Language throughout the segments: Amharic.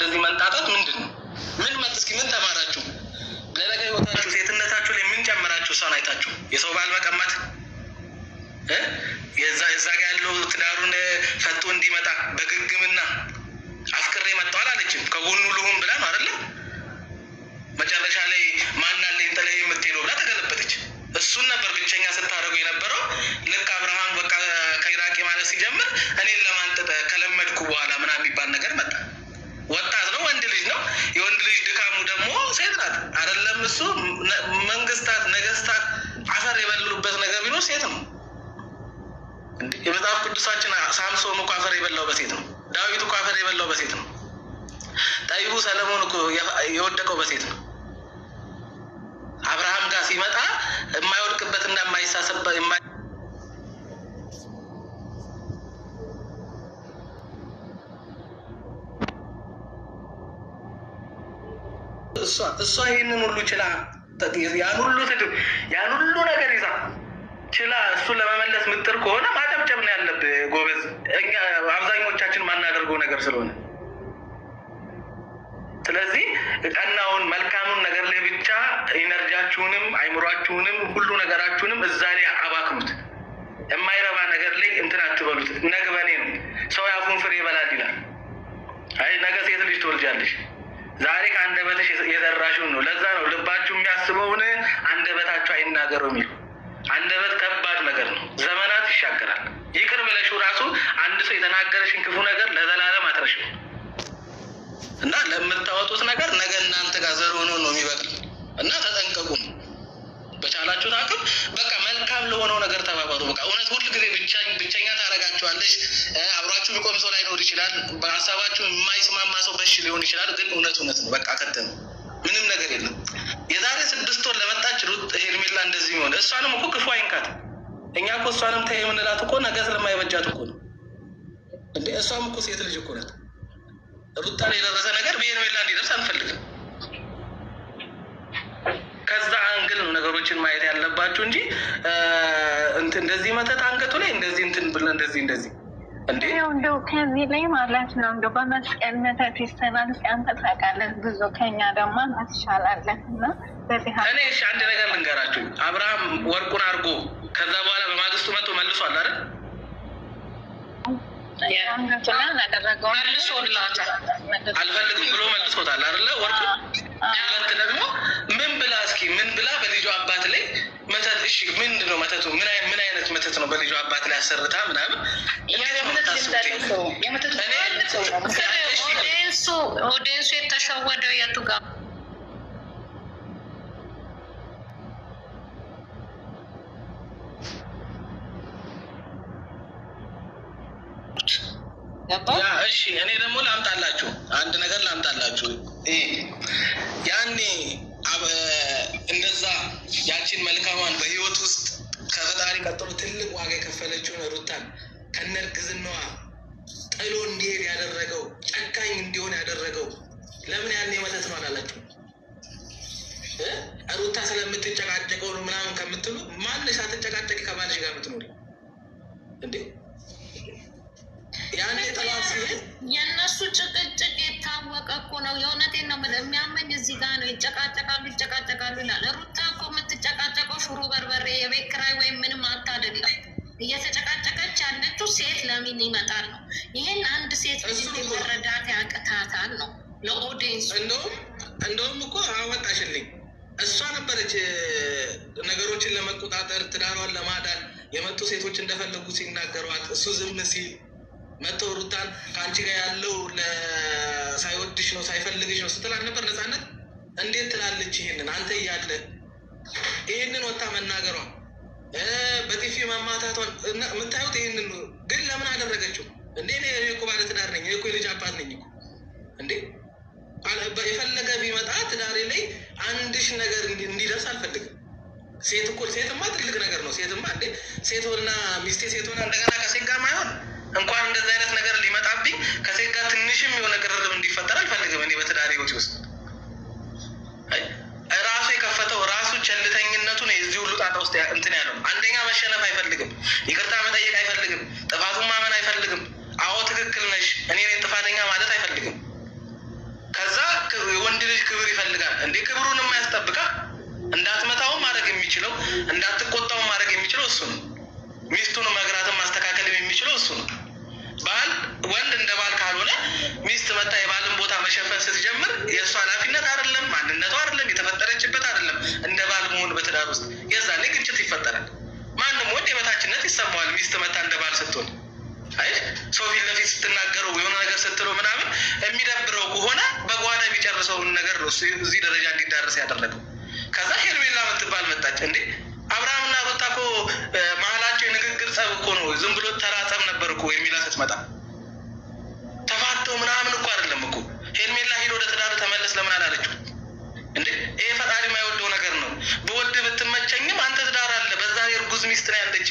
እንደዚህ መንጣጣት ምንድን ነው? ምን መጥ እስኪ ምን ተማራችሁ? ለነገ ህይወታችሁ ሴትነታችሁ ላይ ምን ጨመራችሁ? እሷን አይታችሁ የሰው ባል መቀማት፣ የዛ እዛ ጋ ያለው ትዳሩን ፈቶ እንዲመጣ በግግምና አፍቅሬ መጥተዋል አለችም። ከጎኑ ልሁን ብላ ነው አይደለ? መጨረሻ ላይ ማናለኝ ጥለህ የምትሄደው ብላ ተገለበጠች። እሱን ነበር ብቸኛ ስታደርገው የነበረው። ልክ አብርሃም በቃ ከኢራቂ ማለት ሲጀምር እኔን ለማንጠጠ ከለመድኩ በኋላ ምናምን የሚባል ነገር መጣ። ወጣት ነው፣ ወንድ ልጅ ነው። የወንድ ልጅ ድካሙ ደግሞ ሴት ናት አይደለም? እሱ መንግስታት፣ ነገስታት አፈር የበሉበት ነገር ቢኖር ሴት ነው። የመጽሐፍ ቅዱሳችን ሳምሶን እኮ አፈር የበላው በሴት ነው። ዳዊት እኮ አፈር የበላው በሴት ነው። ጠቢቡ ሰለሞን እኮ የወደቀው በሴት ነው። አብርሃም ጋር ሲመጣ የማይወድቅበት እና የማይሳሰበት እሷ ይህንን ሁሉ ችላ ያን ሁሉ ስድብ ያን ሁሉ ነገር ይዛ ችላ እሱን ለመመለስ ምጥር ከሆነ ማጨብጨብ ነው ያለብህ ጎበዝ። እኛ አብዛኞቻችን ማናደርገው ነገር ስለሆነ ስለዚህ ቀናውን መልካሙን ነገር ላይ ብቻ energy ያችሁንም አይምሯችሁንም ሁሉ ነገራችሁንም እዛ ላይ አባክኑት። የማይረባ ነገር ላይ እንትን አትበሉት። ነገ በኔ ነው ሰው ያፉን ፍሬ ይበላል ይላል። አይ ነገ ሴት ልጅ ትወልጃለሽ። ዛሬ ከአንደበትሽ የዘራሽውን ነው። ለዛ ነው ልባችሁ የሚያስበውን አንደበታችሁ አይናገረው የሚሉ። አንደበት ከባድ ነገር ነው። ዘመናት ይሻገራል። ይቅር ብለሽው ራሱ አንድ ሰው የተናገረሽን ክፉ ነገር ለዘላለም አትረሽም። እና ለምታወጡት ነገር ነገ እናንተ ጋር ዘር ሆኖ ነው የሚበቅል። እና ተጠንቀቁ። በቻላችሁት አቅም በቃ መልካም ለሆነው ነገር ተባበሩ። በቃ እውነት ሁል ጊዜ ብቸኛ ታደርጋችኋለች። አብሯችሁ የሚቆም ሰው ላይኖር ይችላል። በሀሳባችሁ የማይስማማ ሰው በሽ ሊሆን ይችላል። ግን እውነት እውነት ነው። በቃ ከተም ምንም ነገር የለም። የዛሬ 6 ወር ለመጣች ሩት ሄርሜላ እንደዚህ የሚሆን እሷንም እኮ ክፉ አይንካት። እኛ እኮ እሷንም ተይ የምንላት እኮ ነገ ስለማይበጃት እኮ ነው እንዴ። እሷም እኮ ሴት ልጅ እኮ ናት። ሩታ ላይ የደረሰ ነገር በሄርሜላ እንዲደርስ አንፈልግም። ከዛ angle ነው ነገሮችን ማየት ያለባችሁ እንጂ እንትን እንደዚህ መተት አንገቱ ላይ እንደዚህ እንትን ብለ እንደዚህ እንደዚህ እንዴ እንደው ከዚህ ላይ ማለት ነው እንደው በመስቀል መተት ይሰራል። እስኪ አንተ ታውቃለህ ብዙ ከኛ ደግሞ አንተ ትሻላለህ። እና በዚህ እኔ እሺ አንድ ነገር ልንገራችሁ። አብርሃም ወርቁን አድርጎ ከዛ በኋላ በማግስቱ መጥቶ መልሷል አይደል? መልሶላታል። አልፈልግም ብሎ መልሶታል አይደለ? ወርቁ ሁለት ደግሞ ምን ብላ እስኪ ምን ብላ በልጇ አባት ላይ መተት? እሺ ምንድን ነው መተቱ? ምን አይነት መተት ነው በልጇ አባት ላይ አሰርታ ምናምን? audience ኡ የተሸወደው የቱ ጋር ያ እሺ፣ እኔ ደግሞ ላምጣላችሁ አንድ ነገር ላምጣላችሁ። ያኔ እንደዛ ያቺን መልካሟን በህይወት ውስጥ ከፈጣሪ ቀጥሎ ትልቅ ዋጋ የከፈለችውን ሩታን ከነእርግዝናዋ ጥሎ እንዲሄድ ያደረገው ጨካኝ እንዲሆን ያደረገው ለምን ያኔ መተት ነው አላላችሁ? ሩታ ስለምትጨቃጨቀው ነው ምናምን ከምትሉ ማንሽ አትጨቃጨቂ ከባልሽ ጋር የምትኖሪ እንዴ? ያኔ ጥላት ሲሄድ የእነሱ ጭቅጭቅ የታወቀ እኮ ነው። የእውነቴን ነው የምልህ። የሚያመኝ እዚህ ጋር ነው። ይጨቃጨቃሉ ይጨቃጨቃሉ ይላል። ሩታ እኮ የምትጨቃጨቀው ሽሮ በርበሬ፣ የቤት ኪራይ ወይም ምንም አታ አይደለም። እየተጨቃጨቀች ያለችው ሴት ለምን ይመጣል ነው። ይህን አንድ ሴት ልጅ መረዳት ያቅታታል ነው ለ audience ኡ። እንደውም እኮ አወጣሽልኝ። እሷ ነበረች ነገሮችን ለመቆጣጠር ትዳሯን ለማዳን የመጡ ሴቶች እንደፈለጉ ሲናገሯት እሱ ዝም ሲል መጥተው ሩታን ከአንቺ ጋር ያለው ሳይወድሽ ነው ሳይፈልግሽ ነው ስትል ነበር። ነፃነት እንዴት ትላለች? ይሄንን አንተ እያለ ይሄንን ወታ መናገሯ በጢፊ መማታቷን የምታዩት ይሄንን ነው። ግን ለምን አደረገችው እንዴ? እኔ እኮ ባለ ትዳር ነኝ፣ እኔ እኮ የልጅ አባት ነኝ እኮ እንዴ። የፈለገ ቢመጣ ትዳሬ ላይ አንድሽ ነገር እንዲደርስ አልፈልግም። ሴት እኮ ሴትማ ትልቅ ነገር ነው። ሴትማ እንዴ ሴት ሆና ሚስቴ ሴት ሆና እንደገና ከሴት ጋር ማይሆን እንኳን እንደዚህ አይነት ነገር ሊመጣብኝ ከሴት ጋር ትንሽም የሆነ ቅርርብ እንዲፈጠር አልፈልግም። እኔ በትዳሬ ህይወት ውስጥ ራሱ የከፈተው ራሱ ቸልተኝነቱ ነው የዚህ ሁሉ ጣጣ ውስጥ እንትን ያለው። አንደኛ መሸነፍ አይፈልግም፣ ይቅርታ መጠየቅ አይፈልግም፣ ጥፋቱን ማመን አይፈልግም። አዎ ትክክል ነሽ፣ እኔ ነኝ ጥፋተኛ ማለት አይፈልግም። ልጅ ክብር ይፈልጋል እንዴ? ክብሩን የማያስጠብቃ እንዳትመታው ማድረግ የሚችለው እንዳትቆጣው ማድረግ የሚችለው እሱ ነው። ሚስቱን መግራትን ማስተካከል የሚችለው እሱ ነው። ባል ወንድ እንደ ባል ካልሆነ ሚስት መታ የባልን ቦታ መሸፈን ስትጀምር የእሱ ኃላፊነት አይደለም፣ ማንነቱ አይደለም፣ የተፈጠረችበት አይደለም። እንደ ባል መሆን በትዳር ውስጥ የዛኔ ግጭት ይፈጠራል። ማንም ወንድ የበታችነት ይሰማዋል ሚስት መታ እንደ ባል ስትሆን። አይ ሰው ፊት ለፊት ስትናገረው የሆነ ነገር ስትለው ምናምን የሚደብረው ከሆነ በጓዳ የሚጨርሰውን ነገር ነው እዚህ ደረጃ እንዲዳረስ ያደረገው። ከዛ ሄርሜላ የምትባል መጣች። እንዴ አብርሃምና ሩታ እኮ መሀላቸው የንግግር ጸብ እኮ ነው። ዝም ብሎ ተራ ጸብ ነበር እኮ። ሄርሜላ ስትመጣ ተፋተው ምናምን እኮ አይደለም እኮ። ሄርሜላ ሂድ ወደ ትዳር ተመለስ ለምን አላለችው እንዴ? ይሄ ፈጣሪ የማይወደው ነገር ነው። በወድ ብትመቸኝም አንተ ትዳር አለ፣ በዛ እርጉዝ ሚስት ነው ያለች።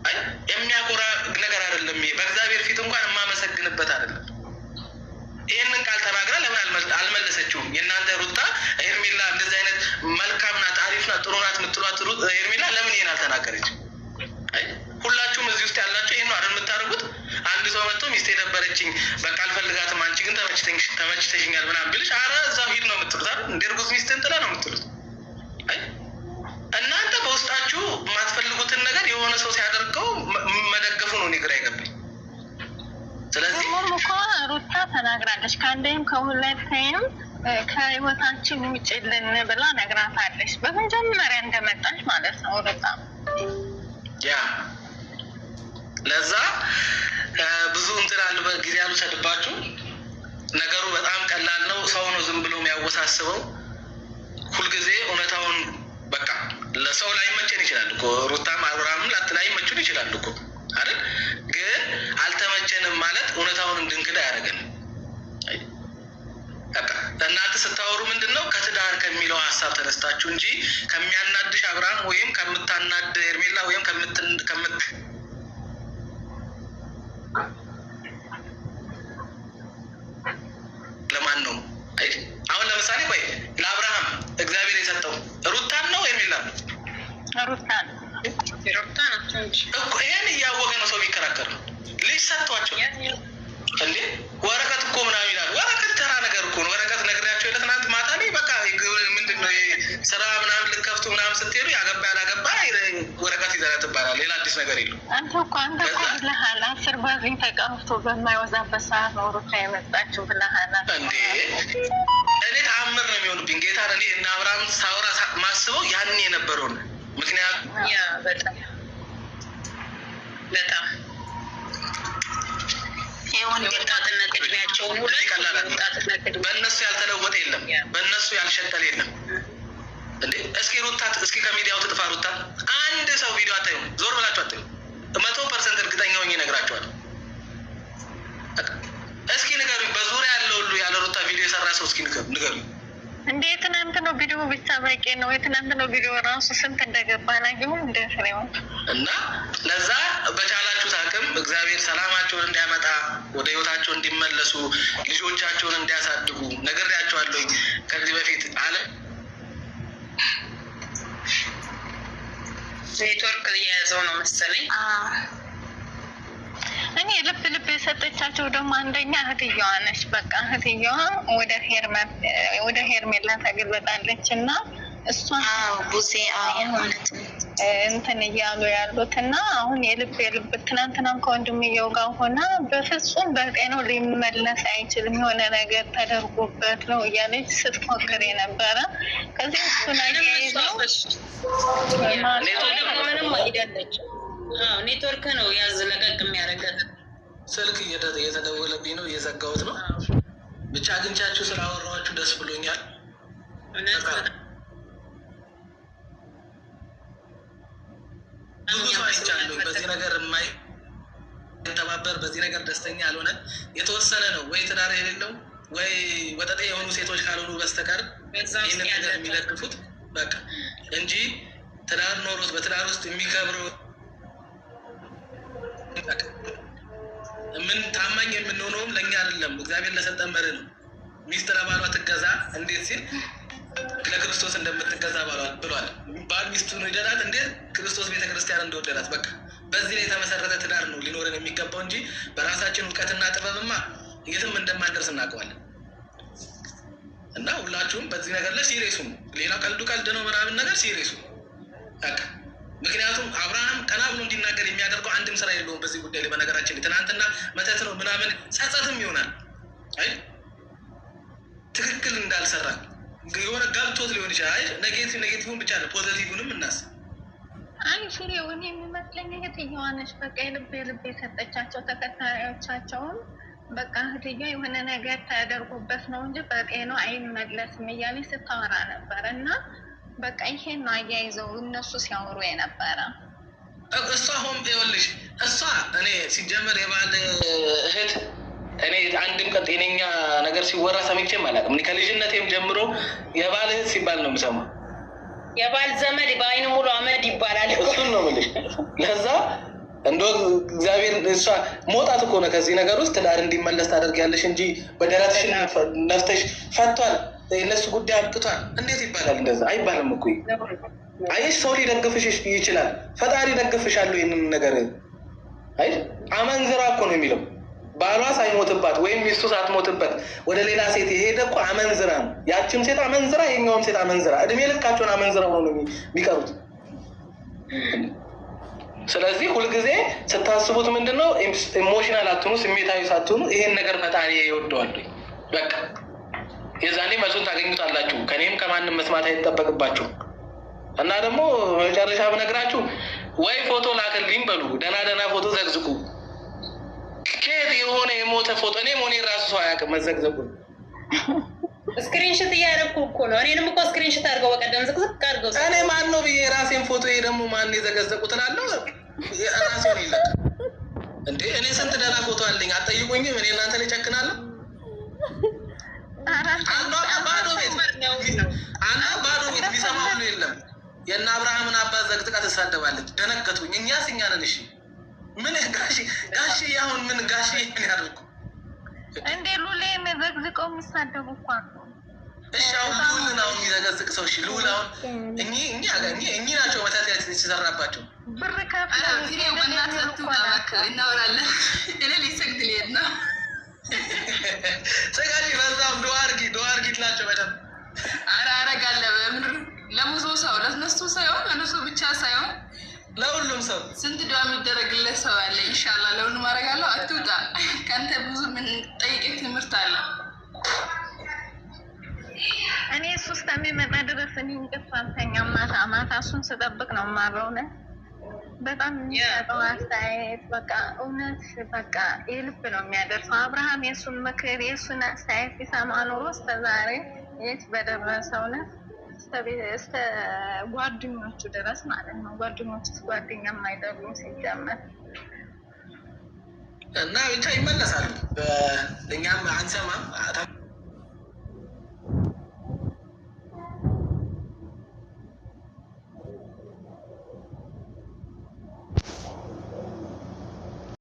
አይ የሚያኮራ ነገር አይደለም ይሄ። በእግዚአብሔር ፊት እንኳን የማመሰግንበት አይደለም። ይህንን ቃል ተናግራ ለምን አልመለሰችውም? የእናንተ ሩታ ሄርሜላ እንደዚህ አይነት መልካም ናት፣ አሪፍ ናት፣ ጥሩ ናት የምትሏት ሄርሜላ ለምን ይሄን አልተናገረች? ሁላችሁም እዚህ ውስጥ ያላችሁ ይሄን ነው አይደል የምታደርጉት? አንድ ሰው መጥቶ ሚስቴ ደበረችኝ፣ በቃ አልፈልጋትም፣ አንቺ ግን ተመችተሽኛል ምናምን ቢልሽ አረ እዛው ሂድ ነው የምትሉት አይደል? እንደ እርጉዝ ሚስትን ጥለህ ነው የምትሉት። እናንተ በውስጣችሁ የማትፈልጉትን ነገር የሆነ ሰው ሲያደርገው መደገፉ ነው እኔ ግራ የገባኝ። ስለዚህ ደግሞም እኮ ሩታ ተናግራለች። ከአንዴም ከሁለቴም ከህይወታችን ውጭልን ብላ ነግራታለች። በመጀመሪያ እንደመጣች ማለት ነው ሩታ። ያ ለዛ ብዙ እንትን አለ ጊዜ አልውሰድባችሁ። ነገሩ በጣም ቀላል ነው። ሰው ነው ዝም ብሎ የሚያወሳስበው። ሁልጊዜ እውነታውን በቃ ለሰው ላይመቸን ይችላል እኮ ሩታም አብርሃምም ላይመቹን ይችላል እኮ አይደል? ግን አልተመቸንም ማለት እውነታውን እንድንክድ አያደርገንም። በቃ እናንተ ስታወሩ ምንድን ነው ከትዳር ከሚለው ሀሳብ ተነስታችሁ እንጂ ከሚያናድሽ አብርሃም ወይም ከምታናድ ሄርሜላ ወይም ከምት ለማን ነው? አሁን ለምሳሌ ቆይ ለአብርሃም እግዚአብሔር የሰጠው ሩታን ነው ሄርሜላ ነው? ሩታን እኮ ይሄን እያወቀ ነው ሰው ቢከራከር። ልጅ ሰጥቷቸው እንዴ ወረቀት እኮ ምናምን ይላል። ወረቀት ተራ ነገር እኮ ነው። ወረቀት ነግሬያቸው የለ ትናንት ማታ ላይ በቃ ምንድን ነው ስራ ምናምን ልከፍቱ ምናምን ስትሄዱ ያገባ ያላገባ ወረቀት ይዘና ትባላል። ሌላ አዲስ ነገር የለም። አንተ እኮ ብለሃል። 10 ባዝኝ ተቀምቶ በማይወዛበት ሰዓት ነው ሩታ የመጣችው ብለሃል። እንዴ እኔ ተአምር ነው የሚሆንብኝ ጌታ። እኔ እና አብርሃም ሳውራ ማስበው ያኔ የነበረውን ምክንያቱም ያ በጣም በጣም የወጣትነት እድሜያቸውን በእነሱ ያልተለወጠ የለም፣ በእነሱ ያልሸጠል የለም። እንዴ እስኪ ሩታ እስኪ ከሚዲያው ትጥፋ ሩታ። አንድ ሰው ቪዲዮ አታዩም፣ ዞር ብላችሁ አታዩም። 100% እርግጠኛ ሆኜ እነግራቸዋለሁ። እስኪ ንገሩኝ፣ በዙሪያ ያለው ሁሉ ያለ ሩታ ቪዲዮ የሰራ ሰው እስኪ ንገሩኝ። እንዴ የትናንት ነው ቪዲዮ ብቻ በቂ ነው። የትናንት ነው ቪዲዮ ራሱ ስንት እንደገባ አላየሁም። እንደ ፍሬው እና ለዛ በቻላችሁት አቅም እግዚአብሔር ሰላማቸውን እንዲያመጣ ወደ ህይወታቸው እንዲመለሱ ልጆቻቸውን እንዲያሳድጉ ነግሬያቸዋለሁኝ ከዚህ በፊት አለ። ኔትወርክ እየያዘው ነው መሰለኝ። እኔ ልብ ልብ የሰጠቻቸው ደግሞ አንደኛ እህትየዋ ነች። በቃ እህትየዋ ወደ ሄርሜላ ተገልበጣለች እና እሷ ቡዜ እውነት እንትን እያሉ ያሉት እና አሁን የልብ የልብ ትናንትናም ከወንድምየው ጋር ሆና በፍጹም በጤናው ሊመለስ አይችልም የሆነ ነገር ተደርጎበት ነው እያለች ስትፎክር የነበረ። ከዚህ እሱን አያይዘው ምንም አይደለችም። ኔትወርክ ነው ያዝ ለቀቅ የሚያደርገን። ስልክ እየተደወለብኝ ነው፣ እየዘጋሁት ነው። ብቻ አግኝቻችሁ ስላወራኋችሁ ደስ ብሎኛል። ብዙ ሰው አይቻለሁ በዚህ ነገር የማይተባበር በዚህ ነገር ደስተኛ ያልሆነ የተወሰነ ነው ወይ ትዳር የሌለው ወይ ወጠጤ የሆኑ ሴቶች ካልሆኑ በስተቀር ይህንን ነገር የሚለግፉት በቃ እንጂ ትዳር ኖሮት በትዳር ውስጥ የሚከብረው ምን ታማኝ የምንሆነውም ለእኛ አይደለም፣ እግዚአብሔር ለሰጠን መርህ ነው። ሚስት ለባሏ ትገዛ እንዴት ሲል ለክርስቶስ እንደምትገዛ ብሏል። ባል ሚስቱን ይውደዳት እንዴት ክርስቶስ ቤተክርስቲያን እንደወደዳት። በቃ በዚህ ላይ የተመሰረተ ትዳር ነው ሊኖረን የሚገባው እንጂ በራሳችን እውቀትና ጥበብማ የትም እንደማንደርስ እናውቀዋለን። እና ሁላችሁም በዚህ ነገር ላይ serious ሁኑ። ሌላ ቀልዱ ቀልድ ነው ምናምን ነገር serious ሁኑ በቃ። ምክንያቱም አብርሃም ቀና ብሎ እንዲናገር የሚያደርገው አንድም ስራ የለውም በዚህ ጉዳይ ላይ። በነገራችን ላይ ትናንትና መተት ነው ምናምን ጸጸትም ይሆናል። አይ ትክክል እንዳልሰራ የሆነ ገብቶት ሊሆን ይችላል። አይ negative ን ብቻ ነው positive ንም እናስብ። አይ ፍሬው፣ እኔ የሚመስለኝ እህትየዋ ነች። በቃ የልብ የልብ የሰጠቻቸው ተከታዮቻቸውም በቃ እህትየዋ የሆነ ነገር ተደርጎበት ነው እንጂ በጤናው አይመለስም እያለች ስታወራ ነበር። እና በቃ ይሄን ነው አያይዘው እነሱ ሲያወሩ የነበረ። እሷ ሆን ይኸውልሽ፣ እሷ እኔ ሲጀመር የባል እህት እኔ አንድም ቀን ጤነኛ ነገር ሲወራ ሰምቼም አላውቅም። እኔ ከልጅነቴም ጀምሮ የባል እህት ሲባል ነው የምሰማው። የባል ዘመድ በአይኑ ሙሉ አመድ ይባላል እኮ። እሱን ነው የምልሽ። ለዛ እንደ እግዚአብሔር እሷ መውጣት እኮ ነው ከዚህ ነገር ውስጥ። ትዳር እንዲመለስ ታደርጊያለሽ እንጂ በደረትሽን ነፍተሽ ፈቷል፣ የእነሱ ጉዳይ አብቅቷል እንዴት ይባላል? እንደዛ አይባልም እኮ። አየሽ፣ ሰው ሊደግፍሽ ይችላል። ፈጣሪ ደግፍሻለሁ ይህንን ነገር። አይ አመንዝራ እኮ ነው የሚለው። ባሏ ሳይሞትባት ወይም ሚስቱ ሳትሞትበት ወደ ሌላ ሴት የሄደ እኮ አመንዝራ ነው። ያችም ሴት አመንዝራ፣ የኛውም ሴት አመንዝራ፣ እድሜ ልካቸውን አመንዝራ ሆኖ ነው የሚቀሩት። ስለዚህ ሁልጊዜ ስታስቡት ምንድን ነው፣ emotional አትሁኑ፣ ስሜታዊ ሳትሆኑ ይሄን ነገር ፈጣሪ ይወደዋል። በቃ የዛኔ መልሱን ታገኙታላችሁ። ከኔም ከማንም መስማት አይጠበቅባችሁም። እና ደግሞ መጨረሻ ብነግራችሁ ወይ ፎቶ ላክልኝ በሉ፣ ደህና ደህና ፎቶ ዘግዝቁ። ከየት የሆነ የሞተ ፎቶ እኔ መሆኔ ራሱ ሰው አያውቅም መዘግዘቁን። Screenshot እያደረኩ እኮ ነው። እኔንም እኮ screenshot አድርገው በቀደም ዝቅዝቅ አድርገው። እኔ ማን ነው ብዬ የራሴን ፎቶ ይሄ ደግሞ ማን የዘገዘቁት እላለሁ። ራሴን ይለቅ እንዴ! እኔ ስንት ደህና ፎቶ አለኝ፣ አትጠይቁኝም። እኔ እናንተ ላይ ጨክናለሁ። አንዷ ባዶ ቤት፣ አንዷ ባዶ ቤት ቢሰማ ሁሉ የለም። የእነ አብርሃምን አባት ዘግዝቃ ትሳደባለች። ደነገጡኝ። እኛስ እኛ ነን። እሺ ምን ጋሺ ጋሺ አሁን ምን ጋሺ ምን ያደርጉ? እንዴ ሉሌን ዘግዝቀው የሚሳደቡ እኮ አሉ። እሺ አሁን ልዑልን አሁን የሚዘገዝቅ ሰው፣ እሺ ልዑል አሁን እኚህ ናቸው መተት የተሰራባቸው። ብር ከፍለው ፍሬው በእናትህ አትውጣ እባክህ፣ እናወራለን። እኔ ሊሰግድ ልሄድ ነው። ስጋጂ፣ በዛም ዱዓ አድርጊ፣ ዱዓ አድርጊ ትላቸው በደምብ። ኧረ አደርጋለሁ። በምድር ለብዙ ሰው፣ ለነሱ ሳይሆን፣ ለነሱ ብቻ ሳይሆን ለሁሉም ሰው። ስንት ዱዓ የሚደረግለት ሰው አለ። ኢንሻላህ ለሁሉም አደርጋለሁ። አትውጣ። ከአንተ ብዙ የምንጠይቅህ ትምህርት አለ። እኔ እሱ እስከሚመጣ ድረስ እኔ እንቅልፍ አልተኛም። ማታ ማታ እሱን ስጠብቅ ነው የማድረው። እውነት በጣም የሚሰጠው አስተያየት በቃ እውነት በቃ የልብ ነው የሚያደርሰው። አብርሃም የእሱን ምክር የእሱን አስተያየት ሲሰማ ኖሮ እስከ ዛሬ የት በደረሰ። እውነት እስከ ጓደኞቹ ድረስ ማለት ነው። ጓደኞቹ ጓደኛም አይደሉም ሲጀመር። እና ብቻ ይመለሳሉ። እኛም አንሰማም።